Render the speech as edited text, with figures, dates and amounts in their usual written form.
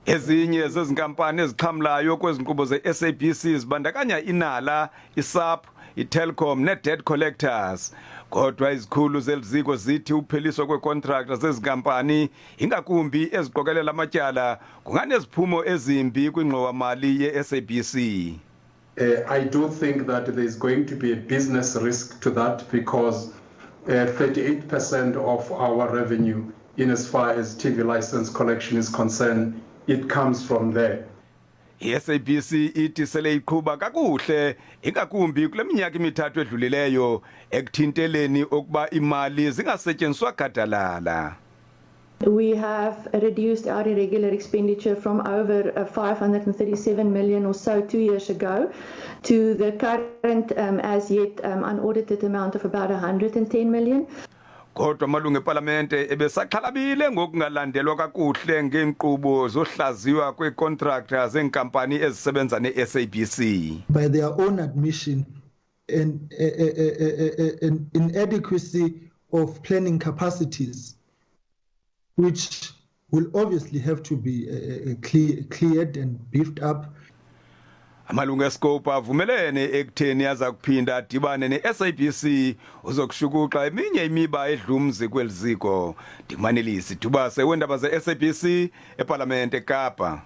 Ezinye zezinkampani ezixhamlayo kwezi nkqubo ze-SABC zibandakanya iNala, iSAP, iTelkom neDebt Collectors. Kodwa izikhulu zeliziko zithi ukupheliswa kweekontrakta zezi nkampani, ingakumbi eziqokelela amatyala, kunganeziphumo ezimbi kwingxowa-mali ye-SABC. I do think that there is going to be a business risk to that because 38% of our revenue in as far as TV license collection is concerned, it comes from there. I-SABC ithi sele iqhuba kakuhle ingakumbi kule minyaka imithathu edlulileyo ekuthinteleni ukuba imali zingasetyenziswa gadalala. We have reduced our irregular expenditure from over 537 million or so 2 years ago to the current, as yet unaudited amount of about 110 million. Kodwa amalungu epalamente ebesaxhalabile ngokungalandelwa kakuhle ngeenkqubo zohlaziywa kweekontrakta zeenkampani ezisebenza ne-SABC. By their own admission, an inadequacy of planning capacities, which will obviously have to be cleared and beefed up. Amalungu eScope avumelene ekutheni aza kuphinda adibane ne-SABC uzokushukuxa eminye imiba edlumzi kweli ziko. Ndimanelisi Dubase weendaba ze-SABC ePalamente eKapa.